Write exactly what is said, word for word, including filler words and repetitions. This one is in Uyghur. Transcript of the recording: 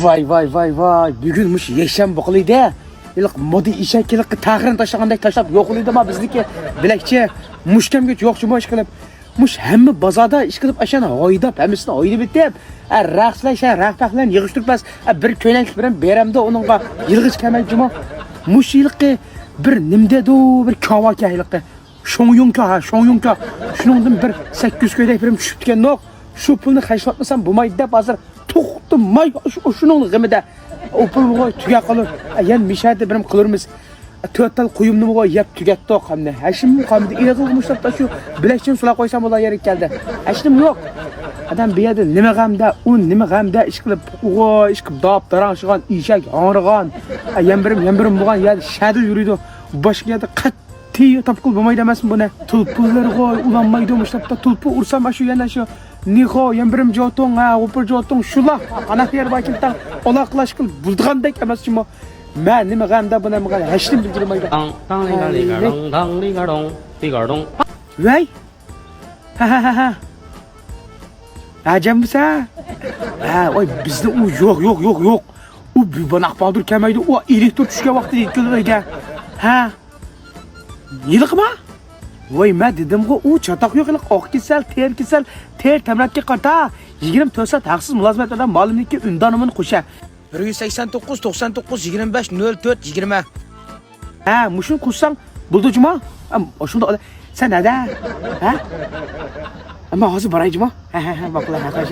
ۋاي، ۋاي، ۋاي، ۋاي. بۈگۈن مۇشۇ يەكشەنبە بولىدى. ھېلىقى مودا ئېشەك ھېلىقى تاخىرنى تاشلىغاندەك تاشلاپ يوق بولىدۇ ما بىزنىكى. بىلەكچى، مۇشكەمگە يوقچىمۇ ئىشقىلىپ. مۇش ھەممە بازاردا ئىشقىلىپ ئاشۇنى ھايداپ، ھەممىسىنى ھايدىۋېتىپ، ھە، رەخسىلەر، شە، رەخپەخلەرنى يىغىشتۇرۇپ بەس، ھە، بىر كۆينەكلىك بىرەم بېرەمدۇ ئۇنىڭغا يىلغىچ كەلمەيدىچىمۇ. مۇش ھېلىقى بىر نېمە دەيدۇ، بىر كاۋاكە ھېلىقى. شوڭيۇڭكا، ھە، شوڭيۇڭكا. شۇنىڭدىن بىر سەككىز كۆيدەك بىرەم چۈشۈپتىكەننۇق. شۇ پۇلنى خەجلەتمىسەم بولمايدۇ دەپ ھازىر توختىماي شۇ، شۇنىڭ غېمىدە. ئۇ پۇلمۇ تۈگەپ قالۇر. يەنە مىشەدە بىرەم قىلۇرمىز. تۆت تال قويۇمنىمۇ يەپ تۈگەتتۇق ئەمدى. ھەشىم قالمىدى. ئېغىلغا مۇشتاپتا شۇ بىلەكچىنى سۇلاپ قويسام بولا يېرىگە كەلدى. ھەشىم يوق. ئادەم بۇ يەردە نېمە غەمدە، ئۇ نېمە غەمدە ئىشقىلىپ، ئۇغۇ ئىشقىلىپ داپ داراڭشىغان، ئېشەك ھاڭرىغان، يەنە بىرىم، يەنە بىرىم بولغان يەردە شەدىل يۈرىدۇ. باشقا يەردە قەت تىي تاپقىلى بولمايدۇ ئەمەسمۇ بۇنى؟ تۇلپۇنلىرىغۇ ئۇلانمايدۇ مۇشۇ تاپتا. تۇلپۇن ئۇرسام ئاشۇ يەنە شۇ نىخو، يەنە بىرىم جوتۇڭ، ھە، غوپۇر جوتۇڭ، شۇلا. ئانا يەر باركىن تاڭ ئالاقىلاشقىلى بولىدىغاندەك ئەمەسچىمۇ. مەن نىمە غەمدە بۇنى ماڭا ھەشتىن بىلدۈرمەيدۇ. داڭ، داڭ، لىگا، داڭ، داڭ، لىگا، داڭ، لىگا، داڭ. ۋەي. ھە، ھە، ھە، ھە. ئەجەممىسە؟ ھە، ۋاي، بىزدە ئۇ يوق، يوق، يوق، يوق. ئۇ بىباناق بالدۇر كەلمەيدۇ، ئۇ ئېلېكتر چۈشكەن ۋاقتىدا يېتىپ كېلىدۇ ئۆيگە. ھە. ھېلىقىما؟ ۋاي، مەن دېدىمغۇ، ئۇ چاتاق يوق، ھېلىقى ئاق كېسەل، تېرە كېسەل، تېرە تەمرەتكە قارىتا. يىگىرمە تۆت سائەت ھەقسىز مۇلازىمەت بىلەن مالىمنىڭكى ئۈندانىمىنى قوشە. بىر يۈز سەكسەن توققۇز، توقسان توققۇز، يىگىرمە بەش، نۆل تۆت، يىگىرمە. ھە، مۇشۇنى قوشساڭ بولىدۇ جۇما. ھە، شۇنداق. سەن نەدە؟ ھە؟ مەن ھازىر باراي جۇما. ھە، ھە، ھە، ماقۇل، ھە، خوش.